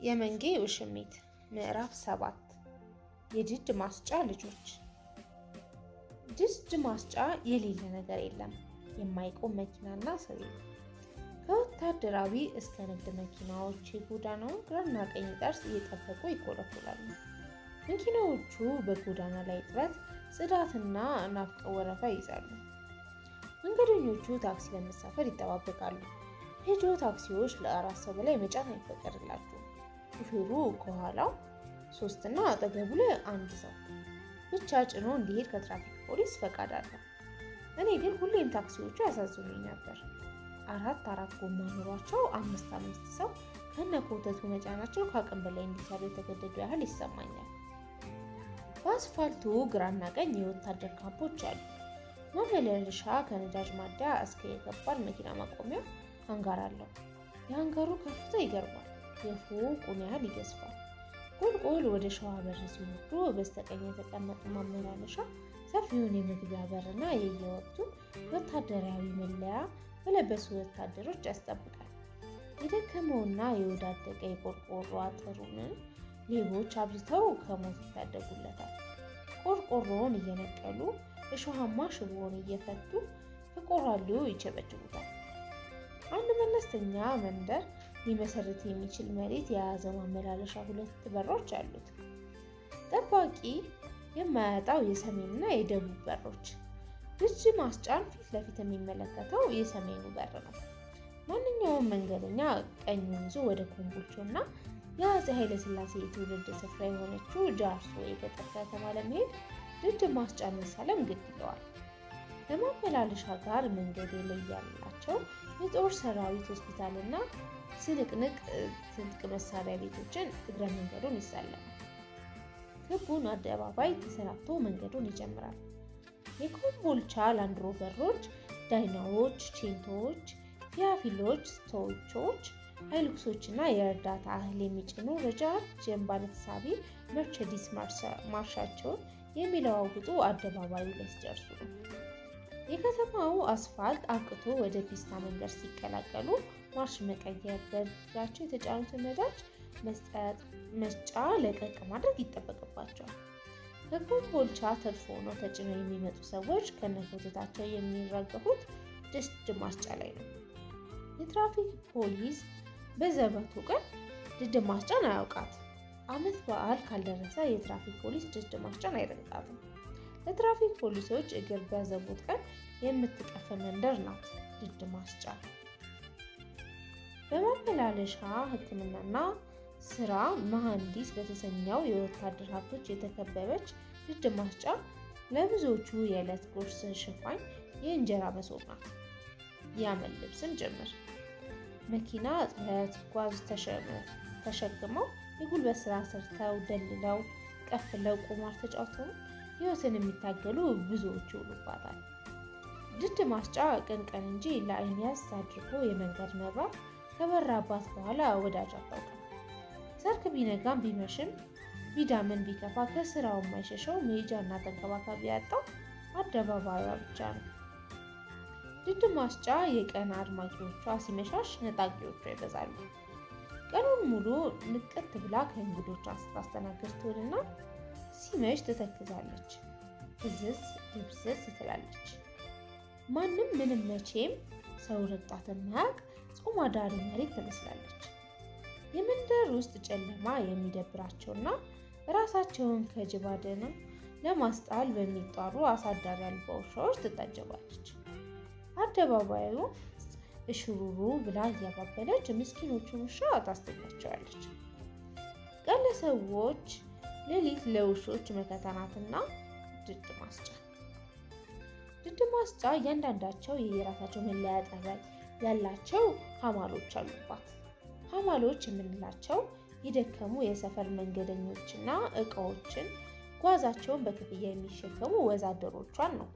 የመንጌ ውሽሚት ምዕራፍ 7። የድድ ማስጫ ልጆች። ድድ ማስጫ የሌለ ነገር የለም። የማይቆም መኪናና ሰው የለም። ከወታደራዊ እስከ ንግድ መኪናዎች የጎዳናውን ግራና ቀኝ ጠርዝ እየጠበቁ ይኮለኮላሉ። መኪናዎቹ በጎዳና ላይ ጥረት፣ ጽዳትና ናፍቀው ወረፋ ይይዛሉ። መንገደኞቹ ታክሲ ለመሳፈር ይጠባበቃሉ። ፔጆ ታክሲዎች ለአራት ሰው በላይ መጫን አይፈቀድላቸውም። ሹፌሩ ከኋላው ሶስትና አጠገቡ ላይ አንድ ሰው ብቻ ጭኖ እንዲሄድ ከትራፊክ ፖሊስ ፈቃድ አለው። እኔ ግን ሁሌም ታክሲዎቹ ያሳዝኑኝ ነበር። አራት አራት ጎማ ኖሯቸው አምስት አምስት ሰው ከነ ኮተቱ መጫናቸው ከአቅም በላይ እንዲሰሩ የተገደዱ ያህል ይሰማኛል። በአስፋልቱ ግራና ቀኝ የወታደር ካምፖች አሉ። ማመላለሻ ከነዳጅ ማደያ እስከ የከባድ መኪና ማቆሚያ ሃንጋር አለው። የሃንጋሩ ከፍታ ይገርማል። የፎቁን ያህል ይገዝፋል። ቁልቁል ወደ ሸዋ በር ሲወርዱ በስተቀኝ የተቀመጡ ማመላለሻ ሰፊውን የመግቢያ በርና የየወቅቱን ወታደራዊ መለያ በለበሱ ወታደሮች ያስጠብቃል። የደከመውና የወዳደቀ የቆርቆሮ አጥሩን ሌቦች አብዝተው ከሞት ይታደጉለታል። ቆርቆሮውን እየነቀሉ፣ እሾሃማ ሽቦውን እየፈቱ ከቆራሌው ይቸበችቡታል። አንድ መለስተኛ መንደር ሊመሰርት የሚችል መሬት የያዘ ማመላለሻ ሁለት በሮች አሉት። ጠባቂ የማያጣው የሰሜንና የደቡብ በሮች። ድድ ማስጫን ፊት ለፊት የሚመለከተው የሰሜኑ በር ነው። ማንኛውም መንገደኛ ቀኙን ይዞ ወደ ኮምቦልቻና የአፄ ኃይለሥላሴ የትውልድ ስፍራ የሆነችው ጃርሶ የገጠር ከተማ ለመሄድ ድድ ማስጫን መሳለም ግድ ይለዋል። ከማመላለሻ ጋር መንገድ የለያላቸው የጦር ሰራዊት ሆስፒታልና ስንቅንቅ ትጥቅ መሳሪያ ቤቶችን እግረ መንገዱን ይሳለማል። ክቡን አደባባይ ተሰናብቶ መንገዱን ይጀምራል። የኮምቦልቻ ላንድሮቨሮች፣ ዳይናዎች፣ ቼንቶዎች፣ ፊያፊሎች፣ ስቶቾች፣ ሃይሉክሶችና የእርዳታ እህል የሚጭኑ ረጃጅም ባለተሳቢ መርቸዲስ ማርሻቸውን የሚለዋውጡ አደባባዩ ላይ ሲደርሱ ነው። የከተማው አስፋልት አብቅቶ ወደ ፒስታ መንገድ ሲቀላቀሉ ማርሽ መቀየር፣ በእግራቸው የተጫኑትን ነዳጅ መስጫ ለቀቅ ማድረግ ይጠበቅባቸዋል። ከኮምቦልቻ ትርፍ ሆነው ተጭነው የሚመጡ ሰዎች ከነኮተታቸው የሚራገፉት ድድ ማስጫ ላይ ነው። የትራፊክ ፖሊስ በዘበቱ ቀን ድድ ማስጫን አያውቃት። ዓመት በዓል ካልደረሰ የትራፊክ ፖሊስ ድድ ማስጫን አይረግጣትም። ለትራፊክ ፖሊሶች እግር በዘቦት ቀን የምትቀፍ መንደር ናት ድድ ማስጫ። በማመላለሻ ሕክምናና ስራ መሐንዲስ በተሰኘው የወታደር ሀብቶች የተከበበች ድድ ማስጫ ለብዙዎቹ የዕለት ጉርስ ሽፋኝ የእንጀራ መሶብ ናት። ያመል ልብስም ጭምር። መኪና እጥበት፣ ጓዝ ተሸክመው፣ የጉልበት ስራ ሰርተው፣ ደልለው፣ ቀፍለው፣ ቁማር ተጫውተው ህይወትን የሚታገሉ ብዙዎች ይውሉባታል። ድድ ማስጫ ቀን ቀን እንጂ ለአይን ያዝ አድርጎ የመንገድ መብራት ከበራባት በኋላ ወዳጅ አታውቅም። ሰርክ ቢነጋም ቢመሽም ቢዳምን ቢከፋ ከስራው የማይሸሸው መሄጃና ተንከባካቢ ያጣው አደባባዩዋ ብቻ ነው። ድድ ማስጫ የቀን አድማቂዎቿ ሲመሻሽ ነጣቂዎቿ ይበዛሉ። ቀኑን ሙሉ ንቅት ብላ ከእንግዶቿ ስታስተናግድ ትውልና ሲመሽ ትተክዛለች። ፍዝዝ ድብዝዝ ትላለች። ማንም ምንም መቼም ሰው ረግጣት የማያውቅ ጾም አዳሪ መሬት ትመስላለች። የመንደር ውስጥ ጨለማ የሚደብራቸውና ራሳቸውን ከጅብ አደን ለማስጣል በሚጧሩ አሳዳሪ አልባ ውሻዎች ትታጀባለች። አደባባዩ እሽሩሩ ብላ እያባበለች ምስኪኖቹን ውሻ ታስተኛቸዋለች። ቀን ለሰዎች ሌሊት ለውሾች መከታ ናትና ድድ ማስጫ። ድድ ማስጫ እያንዳንዳቸው የየራሳቸው መለያ ጠባይ ያላቸው ሀማሎች አሉባት። ሀማሎች የምንላቸው የደከሙ የሰፈር መንገደኞችና እቃዎችን ጓዛቸውን በክፍያ የሚሸከሙ ወዛደሮቿን ነው።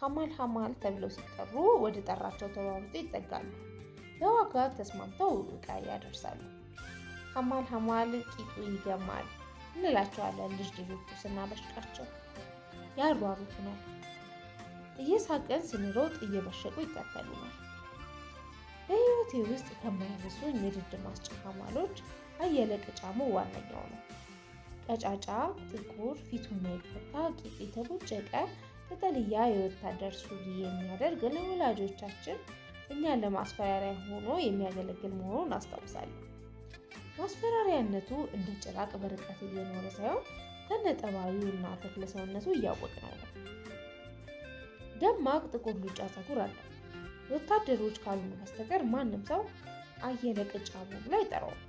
ሀማል ሀማል ተብለው ሲጠሩ ወደ ጠራቸው ተሯሩጠው ይጠጋሉ። በዋጋ ተስማምተው እቃ ያደርሳሉ። ሀማል ሀማል ቂጡ ይገማል እንላቸዋለን ልጅ ልጆቹ ስናበሽቃቸው። ያሯሩጡናል። እየሳቅን ስንሮጥ እየበሸቁ ይከተሉናል። በህይወቴ ውስጥ ከማይረሱኝ የድድ ማስጫ ሀማሎች አየለ ቅጫሞ ዋነኛው ነው። ቀጫጫ፣ ጥቁር፣ ፊቱ የማይፈታ፣ ቂጡ የተቦጨቀ፣ ቅጠልያ የወታደር ሱሪ የሚያደርግ ለወላጆቻችን እኛን ለማስፈራሪያ ሆኖ የሚያገለግል መሆኑን አስታውሳለሁ። ማስፈራሪያነቱ እንደ ጭራቅ በርቀት እየኖረ ሳይሆን ከነጠባዩ እና ተክለ ሰውነቱ እያወቅነው ነው። ደማቅ ጥቁር ሉጫ ፀጉር አለው። ወታደሮች ካልሆኑ በስተቀር ማንም ሰው አየለ ቅጫሞ ብሎ አይጠራውም።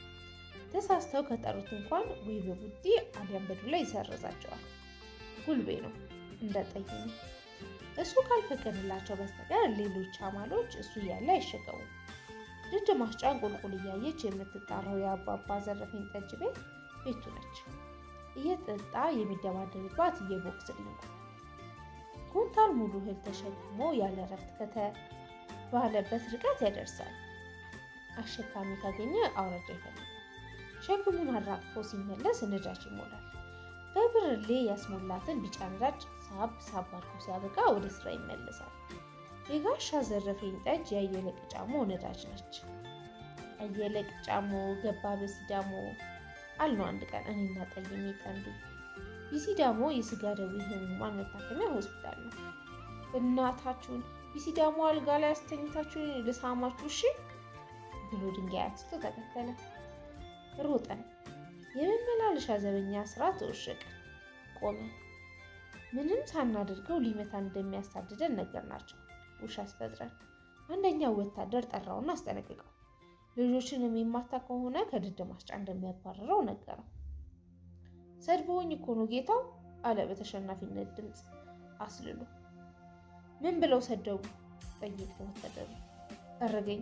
ተሳስተው ከጠሩት እንኳን ወይ በቡጢ አሊያም በዱላ ይሰርዛቸዋል። ጉልቤ ነው እንደ ጠይሚ። እሱ ካልፈቀደላቸው በስተቀር ሌሎች አማሎች እሱ እያለ አይሸከሙም። ድድ ማስጫን ቁልቁል እያየች የምትጣራው የአባባ ዘረፈኝ ጠጅ ቤት ቤቱ ነች። እየጠጣ የሚደባደብባት የቦክስ ring ኡ። ኩንታል ሙሉ እህል ተሸክሞ ያለ እረፍት ከተባለበት ርቀት ያደርሳል። አሸካሚ ካገኘ አውራጃ ይፈልጋል። ሸክሙን አራግፎ ሲመለስ ነዳጅ ይሞላል። በብርሌ ያስሞላትን ቢጫ ነዳጅ ሳብ ሳብ አድርጎ ሲያበቃ ወደ ስራ ይመለሳል። የጋሻ ዘረፈኝ ጠጅ የአየለ ቅጫሞ ነዳጅ ነች። አየለ ቅጫሞ ገባ በሲዳሞ አልነው አንድ ቀን እኔና ጠይሜ ጠንዱ። ቢሲዳሞ የስጋ ደዌ ህሙማን መታከሚያ ሆስፒታል ነው። እናታችሁን ቢሲዳሞ አልጋ ላይ አስተኝታችሁን ልሳማችሁ እሺ ብሎ ድንጋይ አንስቶ ተከተለ። ሮጠን የመመላለሻ ዘበኛ ስራ ተወሸቀ፣ ቆመ። ምንም ሳናደርገው ሊመታ እንደሚያሳድደን ነገር ናቸው። ውሻ አስፈጥረን አንደኛው ወታደር ጠራውና አስጠነቅቀው። ልጆችን የሚማታ ከሆነ ከድድ ማስጫ እንደሚያባርረው ነገረው። ሰድቦኝ እኮ ነው ጌታው አለ በተሸናፊነት ድምፅ አስልሎ። ምን ብለው ሰደቡ? ጠየቀ ወታደሩ። ጠረገኝ።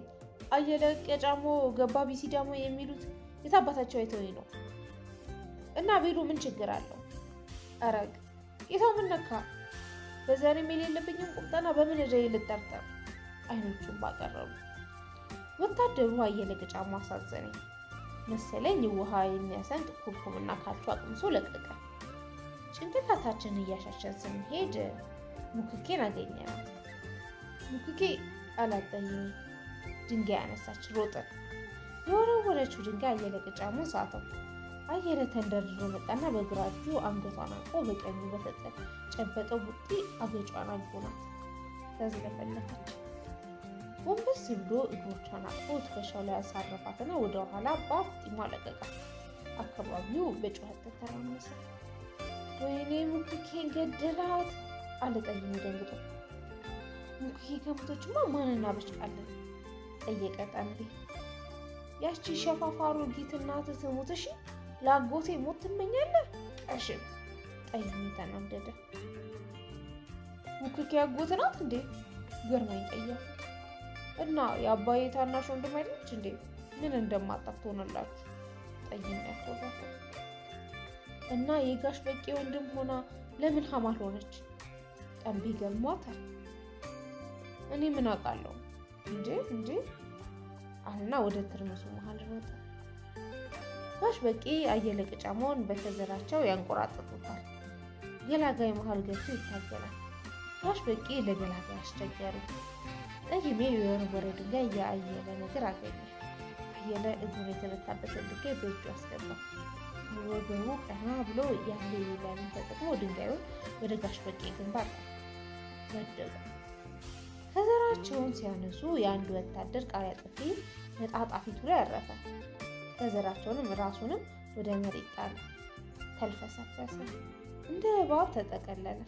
አየለ ቀጫሞ ገባ ቢሲዳሞ የሚሉት የታባታቸው አይተውኝ ነው። እና ቢሉ ምን ችግር አለው? አረግ ጌታው ምን ነካ? በዛሬም የሌለብኝም ቁምጠና በምን እዳዬ ልጠርጠር? አይኖቹን ባቀረቡ ወታደሩ አየለ ቅጫሞ አሳዘነኝ መሰለኝ። ውሃ የሚያሰንጥ ኩርኩምና ካልቾ አቅምሶ ለቀቀ። ጭንቅላታችንን እያሻሸን ስንሄድ ሙክኬን አገኘናት። ሙክኬ አላጠይኝ ድንጋይ አነሳች። ሮጥን። የወረወረችው ድንጋይ አየለ ቅጫሞን ሳተው። አየለ ተንደርድሮ መጣና በግራ እጁ አንገቷን አንቆ በቀኙ በተጨበጠው ቡጢ አገጯን አጎናት። ተዝለፈለፈች። ጎንበስ ብሎ እግሮቿን አቅፎ ትከሻው ላይ ያሳረፋትና ወደ ኋላ በአፍጢሟ ለቀቃት። አካባቢው በጩኸት ተተራመሰ። ወይኔ ሙክኬን ገደላት አለ ጠይሜ ደንግጦ። ሙክኬ ከሞተችማ ማን እናበሽቃለን? ጠየቀ ጠንቤ። ያቺ ሸፋፋ አሮጊት እናትህ ትሙት እሺ፣ ለአጎቴ ሞት ትመኛለህ? ቀሽም። ጠይሜ ተናደደ። ሙክኬ አጎት ናት እንዴ? ገርማኝ ጠየኩት። እና የአባዬ ታናሽ ወንድም አይደለች እንዴ? ምን እንደማጣፍ ትሆንላችሁ? ጠይሜ ያኮረፈ። እና የጋሽ በቄ ወንድም ሆና ለምን ሀማል ሆነች? ጠንቤ ገርሟታል። እኔ ምን አውቃለሁ እንዴ እንዴ አልና ወደ ትርምሱ መሀል ሮጠ። ጋሽ በቄ አየለ ቅጫሞን በከዘራቸው ያንቆራጥጡታል። ገላጋይ መሀል ገብቶ ይታገላል። ጋሽ በቄ ለገላጋይ አስቸገሩ። ጠይሜ የወረወረ ድንጋይ የአየለ ነገር አገኘ። አየለ እግሩን የተመታበትን ድንጋይ በእጁ አስገባ። ወገቡ ቀና ብሎ ያለ የሌላውን ተጠቅሞ ድንጋዩን ወደ ጋሽ በቄ ግንባር ወደቁ። ከዘራቸውን ሲያነሱ የአንድ ወታደር ቃሪያ ጥፊ መጣጣ ፊቱ ላይ አረፈ። ከዘራቸውንም ራሱንም ወደ መሬት ጣለ። ተልፈሰፈሰ፣ እንደ እባብ ተጠቀለለ።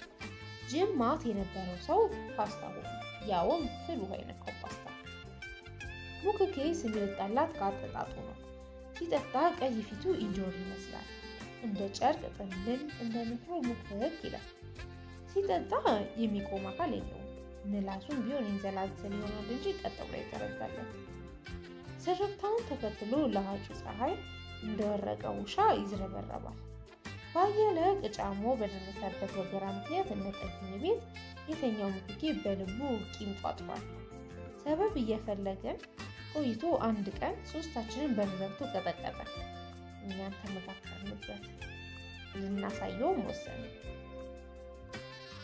ጅማት የነበረው ሰው ፓስታ ሆነ፣ ያውም ፍል ውሃ የነካው ፓስታ። ሙክኬ ስም የወጣላት ከአጠጣጡ ነው። ሲጠጣ ቀይ ፊቱ እንጆሪ ይመስላል። እንደ ጨርቅ ጥምልል፣ እንደ ንፍሮ ሙክክ ይላል። ሲጠጣ የሚቆም አካል የለውም። ምላሱም ቢሆን ይንዘላዘል ይሆናል እንጂ ቀጥ ብሎ አይዘረጋለት። ስርብታውን ተከትሎ ለሀጩ ፀሐይ እንደወረቀ ውሻ ይዝረበረባል። ባየለ ቅጫሞ በደረሰበት ወገራ ምክንያት እነ ጠይሜ ቤት የተኛው ሙክኬ በልቡ ቂም ቋጥሯል። ሰበብ እየፈለገን ቆይቶ አንድ ቀን ሶስታችንን በር ዘግቶ ቀጠቀጠ። እኛን ተመካከርንበት፣ ልናሳየውም ወሰንን።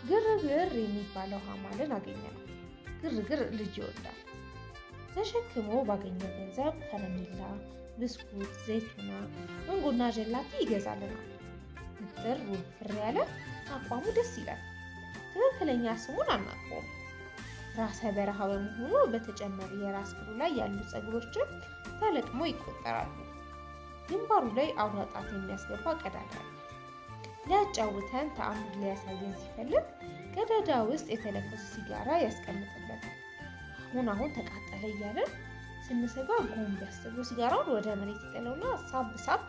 ግርግር የሚባለው ሀማልን አገኘነው። ግርግር ልጅ ይወዳል። ተሸክሞ ባገኘው ገንዘብ ከረሜላ፣ ብስኩት፣ ዘይቱና፣ መንጎና ጀላቲ ይገዛልናል። ምጥር ውፍር ያለ አቋሙ ደስ ይላል። ትክክለኛ ስሙን አናውቀውም። ራሰ በረሃ በመሆኑ በተጨማሪ የራስ ቅሉ ላይ ያሉ ፀጉሮችን ተለቅሞ ይቆጠራሉ። ግንባሩ ላይ አውራ ጣት የሚያስገባ ቀዳዳ አለ። ሊያጫውተን ተአምር ሊያሳየን ሲፈልግ ቀዳዳ ውስጥ የተለኮሰ ሲጋራ ያስቀምጥበታል። አሁን አሁን ተቃጠለ እያለን ስንሰጋ ጎንበስ ብሎ ሲጋራውን ወደ መሬት ይጥለውና ሳብ ሳብ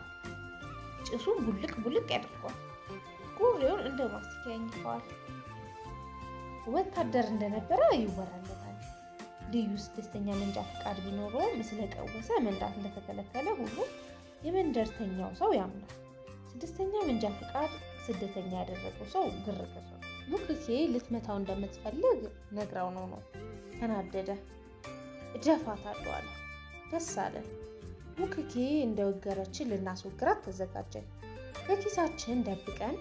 ጭሱን ቡልቅ ቡልቅ ያደርገዋል። ጉሬውን እንደ ማስቲካ ያኝከዋል። ወታደር እንደነበረ ይወራለታል። ልዩ ስድስተኛ መንጃ ፈቃድ ቢኖረውም ስለቀወሰ መንዳት እንደተከለከለ ሁሉ የመንደርተኛው ሰው ያምናል። ስድስተኛ መንጃ ፈቃድ ስደተኛ ያደረገው ሰው ግርግር ነው። ሙክኬ ልትመታው እንደምትፈልግ ነግራው ነው። ተናደደ። እደፋታለሁ አለ። ደስ አለን። ሙክኬ እንደወገረችን ልናስወግራት ተዘጋጀን። በኪሳችን ደብቀን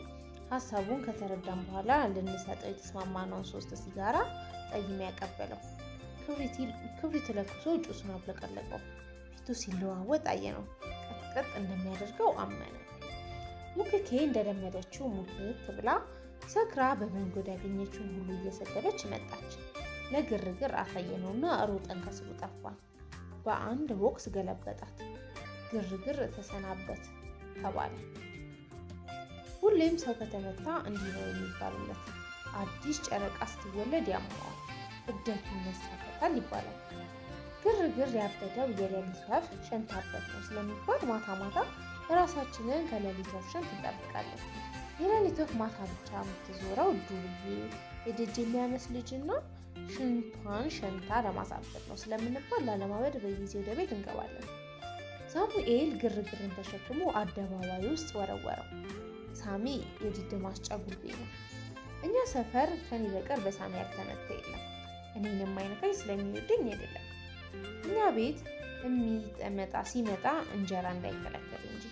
ሀሳቡን ከተረዳን በኋላ ልንሰጠው የተስማማነውን 3 ሲጋራ ጠይም ያቀበለው። ክብሪት ለኩሶ ጭሱን አብለቀለቀው። ፊቱ ሲለዋወጥ አየነው። ቀጥቀጥ እንደሚያደርገው አመነ። ሙክኬ እንደለመደችው ሙክክ ብላ ሰክራ በመንገድ ያገኘችውን ሁሉ እየሰደበች መጣች። ለግርግር አሳየነውና ሮጠን ከስሩ ጠፋን። በአንድ ቦክስ ገለበጣት። ግርግር ተሰናበት ተባለ። ሁሌም ሰው ከተመታ እንዲህ ነው የሚባልለት። አዲስ ጨረቃ ስትወለድ ያመዋል፣ እብደቱ ይነሳበታል ይባላል። ግርግር ያበደው የሌሊት ወፍ ሸንታበት ነው ስለሚባል ማታ ማታ ራሳችንን ከሌሊት ወፍ ሸንት እንጠብቃለን። የሌሊት ወፍ ማታ ብቻ የምትዞረው ዱርዬ የደጅ የሚያመስል ልጅና ሽንቷን ሸንታ ለማሳበጥ ነው ስለምንባል ላለማበድ በጊዜ ወደ ቤት እንገባለን። ሳሙኤል ግርግርን ተሸክሞ አደባባይ ውስጥ ወረወረው። ሳሚ የድድ ማስጫ ጉልቤ ነው። እኛ ሰፈር ከኔ በቀር በሳሚ ያልተመታ የለም። እኔን የማይነካኝ ስለሚወደኝ አይደለም። እኛ ቤት የሚጠመጣ ሲመጣ እንጀራ እንዳይከለከል እንጂ።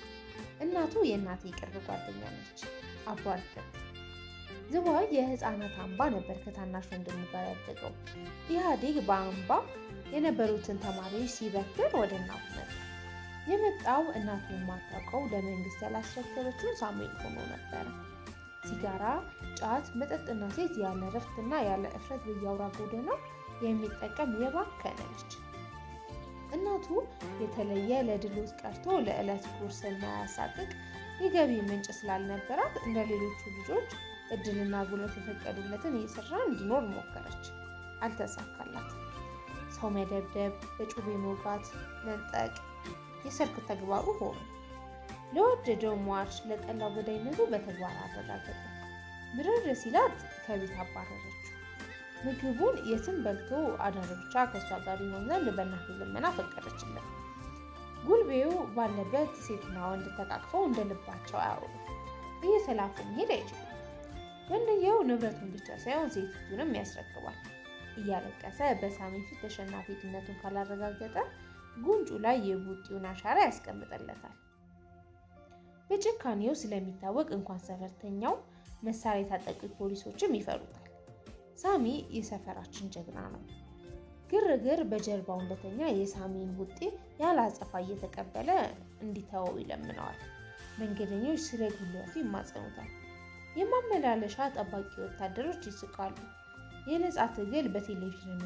እናቱ የእናቴ ቅርብ ጓደኛ ነች። አብሮ አደግ ዝዋይ የህፃናት አምባ ነበር ከታናሽ ወንድሙ ጋር ያደገው። ኢህአዴግ በአምባ የነበሩትን ተማሪዎች ሲበትር ወደ እናቱ መጣ። የመጣው እናቱ የማታውቀው ለመንግስት ያላስረከበችውን ሳሙኤል ሆኖ ነበረ። ሲጋራ፣ ጫት፣ መጠጥና ሴት ያለ እረፍትና ያለ እፍረት በየአውራ ጎዳናው የሚጠቀም የባከነ ልጅ። እናቱ የተለየ ለድሎት ቀርቶ ለዕለት ጉርስ የማያሳቅቅ የገቢ ምንጭ ስላልነበራት እንደ ሌሎቹ ልጆች እድልና ጉልበት የፈቀዱለትን እየሰራ እንዲኖር ሞከረች። አልተሳካላት። ሰው መደብደብ፣ በጩቤ መውጋት፣ መንጠቅ የሰርክ ተግባሩ ሆነ። ለወደደው ሟች ለጠላው ገዳይነቱ በተግባር አረጋገጠ። ምርር ሲላት ከቤት አባረረችው። ምግቡን የትም በልቶ አዳር ብቻ ከእሷ ጋር ይሆን ዘንድ በእናቱ ልመና ፈቀደችለት። ጉልቤው ባለበት ሴትና ወንድ ተቃቅፈው እንደ ልባቸው አያወሩም። እየተላፉ መሄድ አይችሉም። ወንድየው ንብረቱን ብቻ ሳይሆን ሴቲቱንም ያስረክባል። እያለቀሰ በሳሚ ፊት ተሸናፊነቱን ካላረጋገጠ ጉንጩ ላይ የቡጢውን አሻራ ያስቀምጥለታል። በጭካኔው ስለሚታወቅ እንኳን ሰፈርተኛው መሳሪያ የታጠቁ ፖሊሶችም ይፈሩታል። ሳሚ የሰፈራችን ጀግና ነው። ግርግር በጀርባው እንደተኛ የሳሚን ቡጢ ያለ አጸፋ እየተቀበለ እንዲተወው ይለምነዋል። መንገደኞች ስለ ጉልበቱ ይማጸኑታል። የማመላለሻ ጠባቂ ወታደሮች ይስቃሉ። የነጻ ትግል በቴሌቪዥን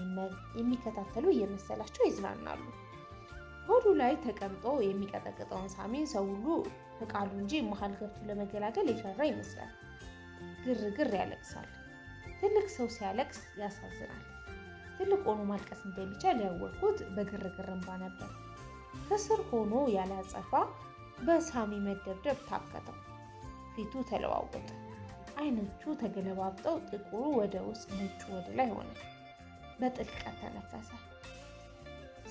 የሚከታተሉ እየመሰላቸው ይዝናናሉ። ሆዱ ላይ ተቀምጦ የሚቀጠቅጠውን ሳሚን ሰው ሁሉ በቃሉ እንጂ መሀል ገብቶ ለመገላገል የፈራ ይመስላል። ግርግር ያለቅሳል። ትልቅ ሰው ሲያለቅስ ያሳዝናል። ትልቅ ሆኖ ማልቀስ እንደሚቻል ያወቅኩት በግርግር እንባ ነበር። ከስር ሆኖ ያላጸፋ በሳሚ መደብደብ ታከተው። ፊቱ ተለዋወጠ። አይኖቹ ተገለባብጠው ጥቁሩ ወደ ውስጥ ነጩ ወደ ላይ ሆነ። በጥልቀት ተነፈሰ።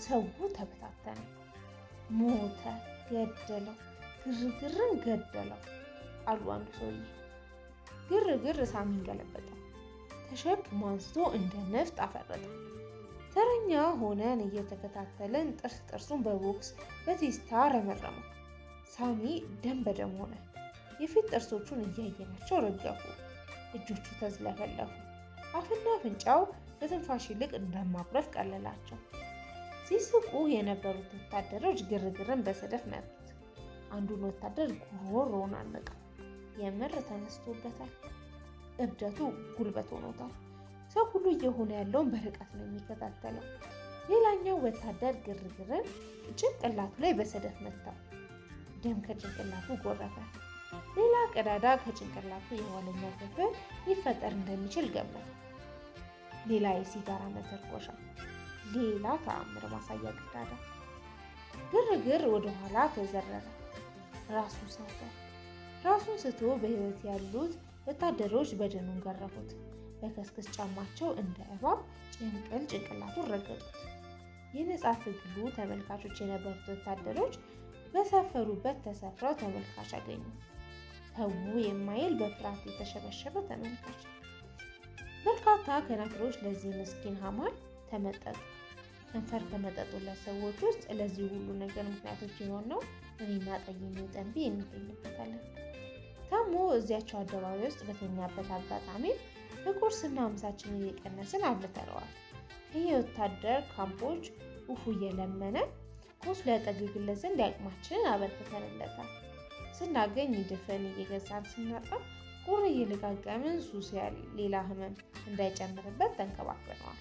ሰው ተበታተነ። ሞተ፣ ገደለው፣ ግርግርን ገደለው አሉ አንዱ ሰውዬ። ግርግር ሳሚን ገለበጠው። ተሸክሞ አንስቶ እንደ ነፍጥ አፈረጠው። ተረኛ ሆነን እየተከታተልን ጥርስ ጥርሱን በቦክስ በቴስታ ረመረመው። ሳሚ ደም በደም ሆነ። የፊት ጥርሶቹን እያየናቸው ረገፉ። እጆቹ ተዝለፈለፉ። አፍና አፍንጫው ከትንፋሽ ይልቅ እንደማጉረፍ ቀለላቸው። ሲስቁ የነበሩት ወታደሮች ግርግርን በሰደፍ መቱት። አንዱን ወታደር ጉሮሮውን አነቀው። የምር ተነስቶበታል። እብደቱ ጉልበት ሆኖታል። ሰው ሁሉ እየሆነ ያለውን በርቀት ነው የሚከታተለው። ሌላኛው ወታደር ግርግርን ጭንቅላቱ ላይ በሰደፍ መታው። ደም ከጭንቅላቱ ጎረፈ። ሌላ ቀዳዳ ከጭንቅላቱ የኋለኛው ክፍል ሊፈጠር እንደሚችል ገመተ። ሌላ የሲጋራ መተርኮሻ፣ ሌላ ተአምር ማሳያ ቀዳዳ። ግርግር ወደኋላ ተዘረረ። ራሱን ሳተ። ራሱን ስቶ በሕይወት ያሉት ወታደሮች በድኑን ገረፉት። በከስክስ ጫማቸው እንደ እባብ ጭንቅል ጭንቅላቱን ረገጡት። የነጻ ትግሉ ተመልካቾች የነበሩት ወታደሮች በሰፈሩበት ተሰፍረው ተመልካች አገኙ። ተዉ የማይል በፍርሃት የተሸበሸበ ተመልካች። በርካታ ከናፍሮች ለዚህ ምስኪን ሀማል ተመጠጡ። ከንፈር ከመጠጡለት ሰዎች ውስጥ ለዚህ ሁሉ ነገር ምክንያቶች የሆነው እኔና ጠይሜው ጠንቢ እንገኝበታለን። ታሞ እዚያቸው አደባባይ ውስጥ በተኛበት አጋጣሚ በቁርስና ምሳችንን እየቀነስን አብልተነዋል። ከየወታደር ካምፖች ውፉ እየለመነ ቁስሉ ያጠግግለት ዘንድ ያቅማችንን አበርክተንለታል። ስናገኝ ድፍን እየገዛን ስናጣ ቁር እየለቃቀምን ሱስ ሌላ ህመም እንዳይጨምርበት ተንከባክበነዋል።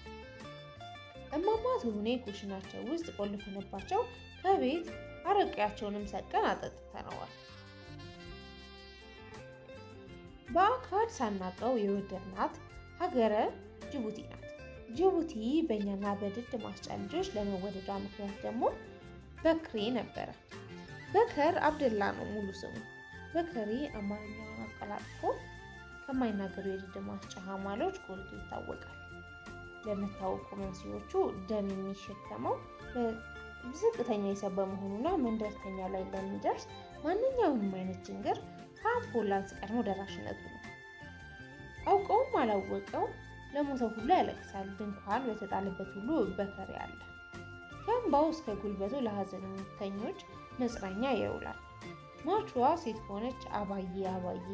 እማማ ትሁኔ ኩሽናቸው ውስጥ ቆልፈንባቸው ከቤት አረቂያቸውንም ሰቀን አጠጥተነዋል። በአካል ሳናቀው የወደድናት ሀገረ ጅቡቲ ናት። ጅቡቲ በእኛና በድድ ማስጫ ልጆች ለመወደዷ ምክንያት ደግሞ በክሬ ነበረ። በከር አብደላ ነው ሙሉ ስሙ። በከሬ አማርኛውን አቀላጥፎ ከማይናገሩ የድድ ማስጫ ሀማሎች ጎልቶ ይታወቃል። ለመታወቁ መንስኤዎቹ ደም የሚሸከመው ዝቅተኛ ሂሳብ በመሆኑና መንደርተኛ ላይ ለሚደርስ ማንኛውንም አይነት ችግር ከአምቡላንስ ቀድሞ ደራሽነቱ ነው። አውቀውም አላወቀው ለሞተው ሁሉ ያለቅሳል። ድንኳን በተጣለበት ሁሉ በከሬ አለ። ከእንባው እስከ ጉልበቱ ለሀዘንተኞች መጽናኛ ይውላል። ሟቿ ሴት ከሆነች አባዬ አባዬ፣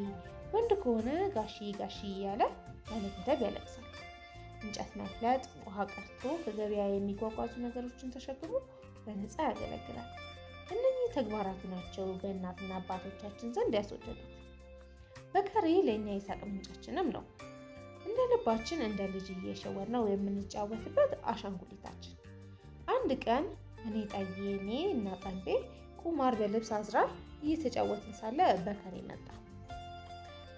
ወንድ ከሆነ ጋሺ ጋሺ እያለ ያለ ገደብ ያለቅሳል። እንጨት መፍለጥ፣ ውሃ ቀርቶ ከገበያ የሚጓጓዙ ነገሮችን ተሸክሞ በነፃ ያገለግላል። እነኚህ ተግባራቱ ናቸው በእናትና አባቶቻችን ዘንድ ያስወደዱት። በከሬ ለእኛ የሳቅ ምንጫችንም ነው። እንደ ልባችን እንደ ልጅ እየሸወድነው የምንጫወትበት አሻንጉሊታችን። አንድ ቀን እኔ ጠዬኔ እና ጠንቤ ቁማር በልብስ አዝራር እየተጫወትን ሳለ በከሬ መጣ።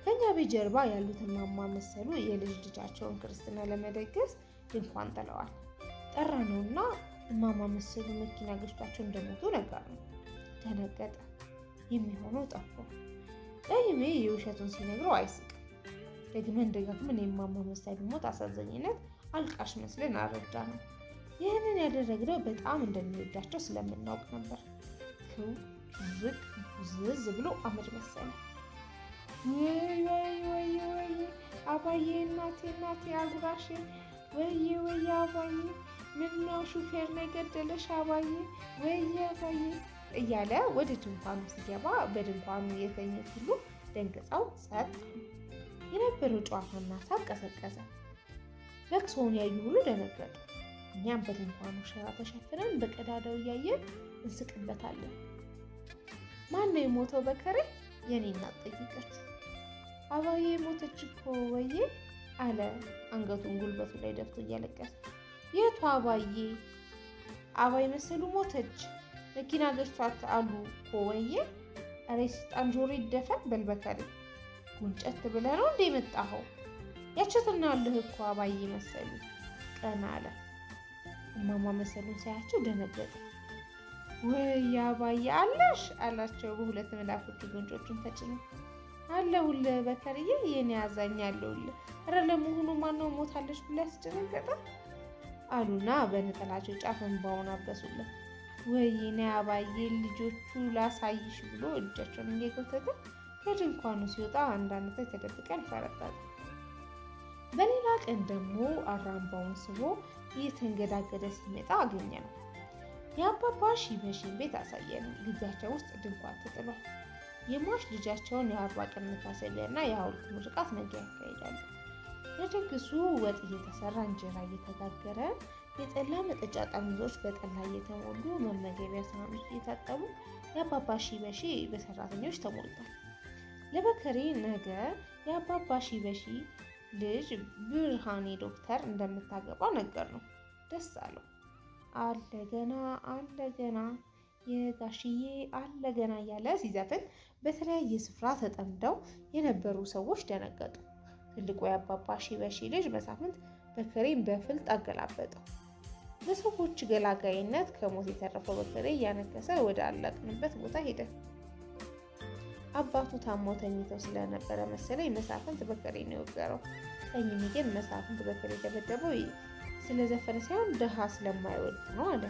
ከኛ ቤት ጀርባ ያሉትን ማማ መሰሉ የልጅ ልጃቸውን ክርስትና ለመደገስ ድንኳን ጥለዋል። ጠራ ነውና እማማ መሰሉ መኪና ገጭቷቸው እንደሞቱ ነገርነው። ደነገጠ። የሚሆነው ጠፋው። ጠይሜ የውሸቱን ሲነግረው አይስቅም። ደግመን ደጋግመን የማማ መሰሉ ሞት አሳዛኝነት አልቃሽ መስለን አረዳ ነው። ይህንን ያደረግነው በጣም እንደሚወዳቸው ስለምናውቅ ነበር። ክው ዝቅ ዝዝ ብሎ አመድ መሰለ። ወይ ወይ ወይ ወይ አባዬ እናቴ እናቴ አጉራሼ ወይ ወይ አባዬ ምነው ሹፌር ነው የገደለሽ አባዬ ወይ አባዬ እያለ ወደ ድንኳኑ ሲገባ በድንኳኑ የተኙት ሁሉ ደንግጠው ጸጥ። የነበረው ጨዋታና ሳቅ ቀሰቀሰ። ለቅሶውን ያዩ ሁሉ ደነገጡ። እኛም በድንኳኑ ሸራ ተሸፍነን በቀዳዳው እያየን እንስቅበታለን። ማን ነው የሞተው በከሬ? የኔ እናት ጠይቀች። አባዬ ሞተች እኮ ወዬ አለ አንገቱን ጉልበቱ ላይ ደፍቶ እያለቀሰ። የቱ አባዬ? አባይ መሰሉ ሞተች፣ መኪና ገጭቷት አሉ እኮ ወዬ። ኧረ የሰይጣን ጆሮ ይደፈን። በል በከሬ ጉንጨት ብለህ ነው እንደ የመጣኸው? ያቸትናልህ እኮ አባዬ መሰሉ። ቀና አለ። እማማ መሰሉን ሳያቸው ደነገጠ። ወይ አባዬ አለሽ አላቸው በሁለት መዳፎቹ ጉንጮቹን ተጭኖ። አለሁልህ በከርዬ የኔ አዛኝ አለሁልህ። ኧረ ለመሆኑ ማነው ሞታለች ብሎ ያስደነገጠ አሉና በነጠላቸው ጫፍ እንባውን አበሱለት። ወይኔ አባዬ ልጆቹ ላሳይሽ ብሎ እጃቸውን እየጎተተ ከድንኳኑ ሲወጣ አንዳንድ ተደብቀን ፈረጠጠ። በሌላ ቀን ደግሞ አራምባውን ስቦ እየተንገዳገደ ሲመጣ አገኘ ነው። የአባባ ሺበሺን ቤት አሳየን። ግቢያቸው ውስጥ ድንኳን ተጥሏል። የሟች ልጃቸውን የ40 ቀን መታሰቢያና የሐውልት ምርቃት ነገ ያካሂዳሉ። ለድግሱ ወጥ እየተሰራ እንጀራ እየተጋገረ የጠላ መጠጫ ጠርሙሶች በጠላ እየተሞሉ፣ መመገቢያ ሳህኖች እየታጠቡ የአባባ ሺበሺ በሰራተኞች ተሞልቷል። ለበከሬ ነገ የአባባ ሺበሺ ልጅ ብርሃኔ ዶክተር እንደምታገባ ነገር ነው። ደስ አለው። አለ ገና አለ ገና የጋሽዬ አለ ገና እያለ ሲዘፍን በተለያየ ስፍራ ተጠምደው የነበሩ ሰዎች ደነገጡ። ትልቁ የአባባ ሺበሺ ልጅ መሳፍንት በከሬን በፍልጥ አገላበጠው። በሰዎች ገላጋይነት ከሞት የተረፈው በከሬ እያነከሰ ወደ አለቅንበት ቦታ ሄደ። አባቱ ታሞ ተኝተው ስለነበረ መሰለኝ መሳፍንት በከሬን የወገረው። ጠይሜ ግን መሳፍንት በከሬ የደበደበው ስለዘፈነ ሳይሆን ድሃ ስለማይወድ ነው አለ።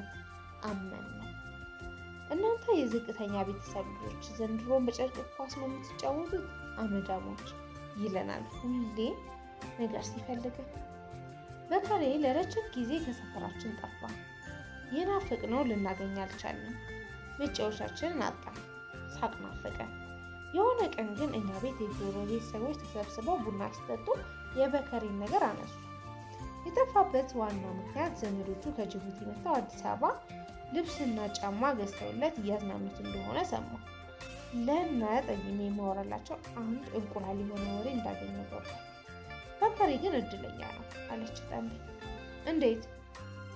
አመን ነው። እናንተ የዝቅተኛ ቤተሰብ ልጆች ዘንድሮን በጨርቅ ኳስ ነው የምትጫወቱት አመዳሞች ይለናል ሁሌ ነገር ሲፈልገን። በከሬ ለረጅም ጊዜ ከሰፈራችን ጠፋ። የናፈቅነው ልናገኝ አልቻልንም። መጫወቻችንን አጣን። ሳቅ ናፈቀን። የሆነ ቀን ግን እኛ ቤት የጎረቤት ሰዎች ተሰብስበው ቡና ሲጠጡ የበከሬን ነገር አነሱ። የጠፋበት ዋናው ምክንያት ዘመዶቹ ከጅቡቲ መጥተው አዲስ አበባ ልብስና ጫማ ገዝተውለት እያዝናኑት እንደሆነ ሰማ። ለነ ጠይሜ የማወራላቸው አንድ እንቁላል የሆነ ወሬ እንዳገኘ ገባ። በከሬ ግን እድለኛ ነው አለች ጠንቤ። እንዴት?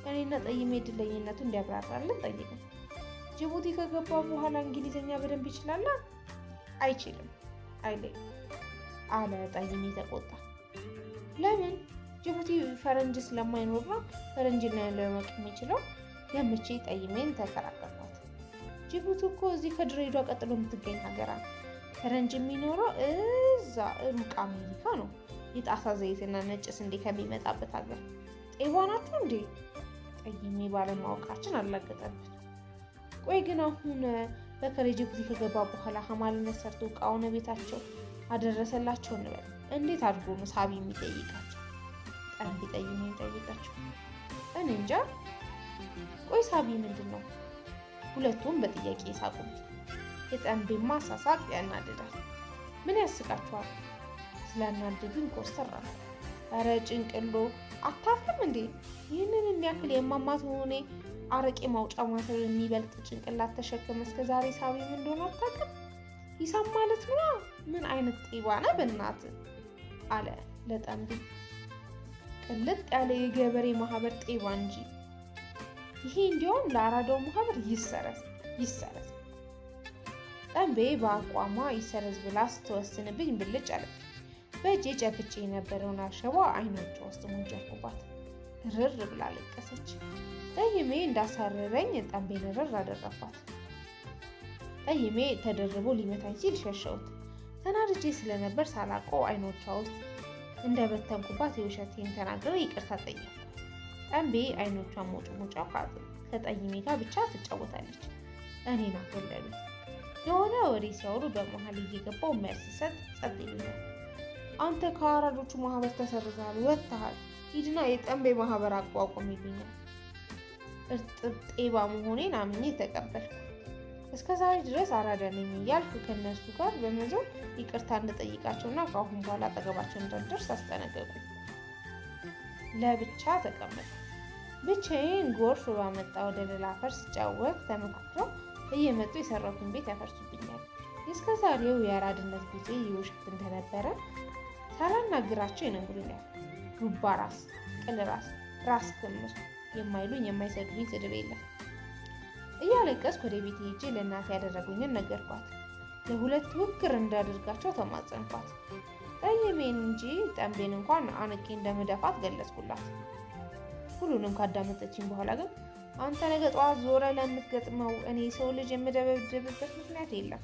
እኔና ጠይሜ እድለኝነቱ እንዲያብራራልን ጠይቅን። ጅቡቲ ከገባ በኋላ እንግሊዝኛ በደንብ ይችላል? አይችልም አይለ አለ ጠይሜ ተቆጣ። ለምን? ጅቡቲ ፈረንጅ ስለማይኖር ነው ፈረንጅ ለማወቅ የሚችለው ገምቼ ጠይሜን ተከራከርኳት። ጅቡቲ እኮ እዚህ ከድሬዳዋ ቀጥሎ የምትገኝ ሀገር ናት። ፈረንጅ የሚኖረው እዛ ሩቅ አሜሪካ ነው፣ የጣሳ ዘይትና ነጭ ስንዴ ከሚመጣበት ሀገር። ጤባ ናችሁ እንዴ? ጠይሜ ባለማወቃችን አላገጠብን። ቆይ ግን አሁን በከሬ ጅቡቲ ከገባ በኋላ ሀማልነት ሰርቶ እቃውን ቤታቸው አደረሰላቸው እንበል፣ እንዴት አድርጎ ነው ሳቢ የሚጠይቃቸው? ጠንቢ ጠይሜን ጠይቃቸው። እኔ እንጃ። ቆይ ሳቢ ምንድን ነው? ሁለቱም በጥያቄ ሳቁብኝ። የጠንቤማ ሳሳቅ ያናድዳል። ምን ያስቃችኋል? ስላናደዱኝ ኮስተር አልኩ። ኧረ ጭንቅሎ አታፍርም እንዴ? ይህንን የሚያክል የማማት ሆኔ አረቄ ማውጫ ማሰሮ የሚበልጥ ጭንቅላት ተሸክመ እስከ ዛሬ ሳቢ ምን እንደሆነ አታውቅም? ሂሳብ ማለት ነዋ። ምን አይነት ጤባ ነህ በእናትህ አለ ለጠንቢ። ቅልጥ ያለ የገበሬ ማህበር ጤባ እንጂ። ይሄ እንዲያውም ለአራዳው ማህበር ይሰረዝ ይሰረዝ። ጠንቤ በአቋሟ ይሰረዝ ብላ ስትወስንብኝ ብልጭ አለብኝ። በእጄ ጨብጬ የነበረውን አሸዋ አይኖቿ ውስጥ ሞጀርኩባት። ርር ብላ ለቀሰች። ጠይሜ እንዳሳረረኝ ጠንቤን ርር አደረኳት። ጠይሜ ተደርቦ ሊመታኝ ሲል ሸሸሁት። ተናድጄ ስለነበር ሳላውቀው አይኖቿ ውስጥ እንደበተንኩባት የውሸቴን ተናግሬ ይቅርታ ጠየቅኩ። ጠንቤ አይኖቿን ሞጭሞጫ ከጠይሜ ጋር ብቻ ትጫወታለች። እኔን አገለሉኝ። የሆነ ወሬ ሲያወሩ በመሀል እየገባው መልስ ሰጥ ጸጥ ይሉኛል። አንተ ከአራዶቹ ማህበር ተሰርዘሃል፣ ወጥተሃል፣ ሂድና የጠንቤ ማህበር አቋቁም ይሉኛል። እርጥብ ጤባ መሆኔን አምኜ ተቀበልኩ። እስከ ዛሬ ድረስ አራዳ ነኝ እያልኩ ከእነሱ ጋር በመዞር ይቅርታ እንድጠይቃቸውና ከአሁን በኋላ አጠገባቸው እንዳልደርስ አስጠነቀቁኝ። ለብቻ ተቀመጥኩ። ብቻዬን ጎርፍ ባመጣው ደለል አፈር ስጫወት ተመካክረው እየመጡ የሰራሁትን ቤት ያፈርሱብኛል። እስከ ዛሬው የአራድነት ጊዜ የውሸት እንደነበረ ሳላናግራቸው ይነግሩኛል። ዱባ ራስ፣ ቅል ራስ፣ ራስ ክምር የማይሉኝ የማይሰድቡኝ ስድብ የለም። እያለቀስኩ ወደ ቤት ሄጄ ለእናቴ ያደረጉኝን ነገርኳት። ለሁለት ውግር እንዳደርጋቸው ተማጸንኳት። ጠይሜን እንጂ ጠንቤን እንኳን አንቄ እንደምደፋት ገለጽኩላት። ሁሉንም ካዳመጠችኝ በኋላ ግን አንተ ነገ ጠዋት ዞረ ለምትገጥመው እኔ ሰው ልጅ የምደበድብበት ምክንያት የለም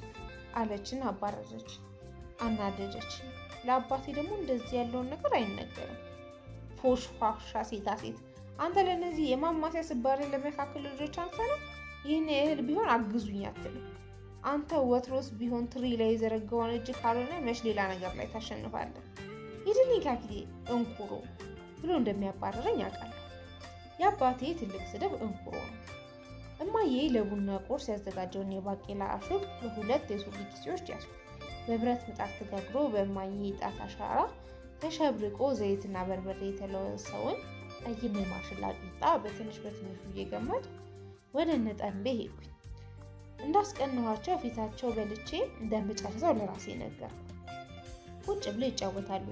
አለችን። አባረረች፣ አናደደች። ለአባቴ ደግሞ እንደዚህ ያለውን ነገር አይነገርም። ፎሽፋሻ ሴታ ሴት አንተ ለእነዚህ የማማሲያ ስባሪ ለመካከል ልጆች አንተ ነው ይህን ያህል ቢሆን አግዙኝ አትልም። አንተ ወትሮስ ቢሆን ትሪ ላይ የዘረጋውን እጅ ካልሆነ መች ሌላ ነገር ላይ ታሸንፋለህ? ሂድልኝ ከፊቴ እንኩሮ ብሎ እንደሚያባረረኝ አውቃለሁ። የአባቴ ትልቅ ስድብ እንኩሮ ነው። እማዬ ለቡና ቁርስ ያዘጋጀውን የባቄላ አሹቅ በሁለት የሱሪ ኪሴዎች ያዝኩ። በብረት ምጣድ ተጋግሮ በእማዬ ጣት አሻራ ተሸብርቆ ዘይትና በርበሬ የተለወሰውን ጠይም የማሽላ ቂጣ በትንሽ በትንሹ እየገመጥኩ ወደ እነ ጠንቤ ሄድኩኝ። እንዳስቀናኋቸው ፊታቸው በልቼ እንደምጨርሰው ለራሴ ነገርኩ። ቁጭ ብለው ይጫወታሉ።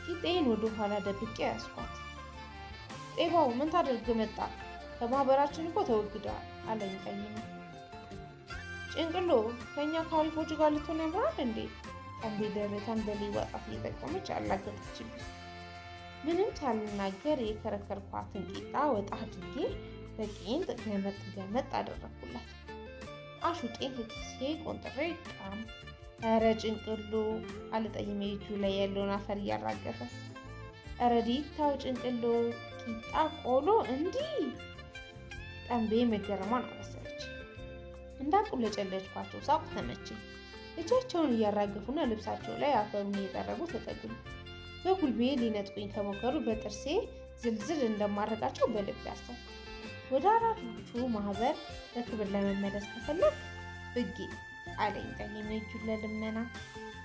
ቂጤን ወደ ኋላ ደብቄ ያዝኳት። ጤባው ምን ታደርግ መጣ? ከማህበራችን እኮ ተወግደዋል አለኝ ጠይሜ። ጭንቅሎ ከእኛ ከአሪፎቹ ጋር ልትሆን ያምራል እንዴ? ጠንቤ ደረቷን በሌባ ጣት እየጠቆመች አላገጠችብኝ። ምንም ሳልናገር የከረከርኳትን ቂጣ ወጣ አድርጌ በቄንጥ ገመጥ ገመጥ አደረኩላት። አሹቄን ከኪሴ ቆንጥሬ ቃም። ኧረ ጭንቅሎ አለ ጠይሜ እጁ ላይ ያለውን አፈር እያራገፈ። ኧረ ዲታው ጭንቅሎ ቂጣ ቆሎ እንዲህ። ጠንቤ መገረሟን አበሰረች። እንዳቁለጨለጭኳቸው ሳቁ ተመቸኝ። እጃቸውን እያራገፉና ልብሳቸው ላይ አፈሩን እየጠረጉ ተጠጉኝ። በጉልቤ ሊነጥቁኝ ከሞከሩ በጥርሴ ዝልዝል እንደማረጋቸው በልብ ያሰብኩ። ወደ አራዶቹ ማህበር በክብር ለመመለስ ከፈለግ ብጌ አለኝ ጠይሜ እጁን ለልመና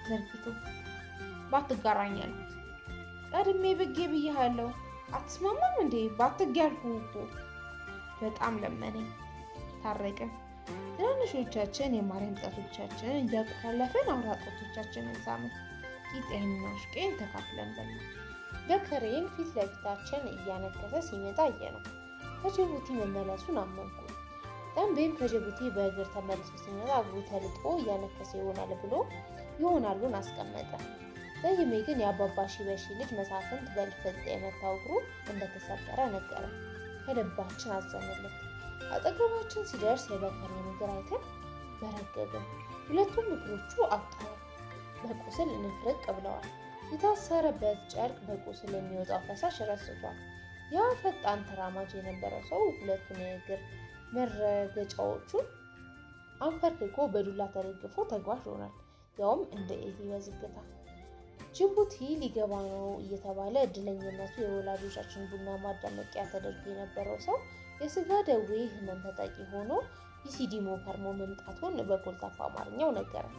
ዘርግቶ። ባትጋራኝ አልኩት። ቀድሜ ብጌ ብዬሃለሁ። አትስማማም እንዴ? ባትጌ አልኩህ እኮ። በጣም ለመነኝ። ታረቀ። ትናንሾቻችን የማርያም ጣቶቻችንን እያቆላለፍን አውራ ጣቶቻችንን ሳምን። ቂጤንና አሹቄን ተካፍለን በላን። በከሬን ፊት ለፊታችን እያነከሰ ሲመጣ አየነው። ከጅቡቲ መመለሱን አመንኩ። ጠንቤም ከጅቡቲ በእግር ተመልሶ ሲመጣ እግሩ ተልጦ እያነከሰ ይሆናል ብሎ ይሆናሉን አስቀመጠ። ጠይሜ ግን የአባባ ሺበሺ ልጅ መሳፍንት በልፍልጥ የመታው እግሩ እንደተሰበረ ነገረ። ከልባችን አዘንለት። አጠገባችን ሲደርስ የበከሬን እግር አይተን በረገግን። ሁለቱም እግሮቹ አብጠዋል፣ በቁስል ንፍርቅ ብለዋል። የታሰረበት ጨርቅ በቁስል የሚወጣው ፈሳሽ ረስቷል። ያ ፈጣን ተራማጅ የነበረው ሰው ሁለቱን የእግር መረገጫዎቹን አንፈርክኮ በዱላ ተደግፎ ተጓዥ ሆኗል። ያውም እንደ ኤሊ በዝግታ። ጅቡቲ ሊገባ ነው እየተባለ እድለኝነቱ የወላጆቻችን ቡና ማዳመቂያ ተደርጎ የነበረው ሰው የስጋ ደዌ ሕመም ተጠቂ ሆኖ ቢሲዲሞ ከርሞ መምጣቱን በኮልታፋ አማርኛው ነገረን።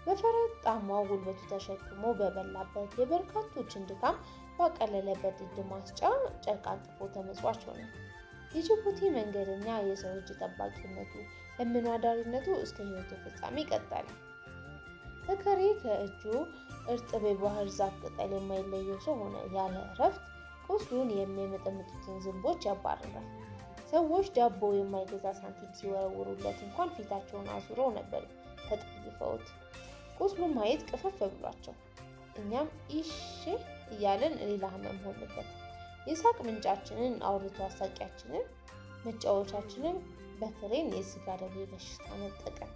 በፈረጣማው ጉልበቱ ተሸክሞ በበላበት የበርካቶችን ድካም ባቀለለበት ድድ ማስጫ ጨርቅ አንጥፎ ተመጽዋች ሆነ። የጅቡቲ መንገደኛ የሰው እጅ ጠባቂነቱ፣ ለምኖ አዳሪነቱ እስከ ሕይወቱ ፍጻሜ ቀጠለ። በከሬ ከእጁ እርጥብ የባህር ዛፍ ቅጠል የማይለየው ሰው ሆነ። ያለ እረፍት ቁስሉን የሚያመጠምጡትን ዝንቦች ያባርራል። ሰዎች ዳቦ የማይገዛ ሳንቲም ሲወረውሩለት እንኳን ፊታቸውን አዙረው ነበር ተጠይፈውት። ቁስሉን ማየት ቅፍፍ ብሏቸው፣ እኛም ኢሽ እያልን ሌላ ህመም ሆንበት። የሳቅ ምንጫችንን አውርቶ አሳቂያችንን መጫወቻችንን በክሬን የስጋ ደዌ በሽታ ነጠቀን።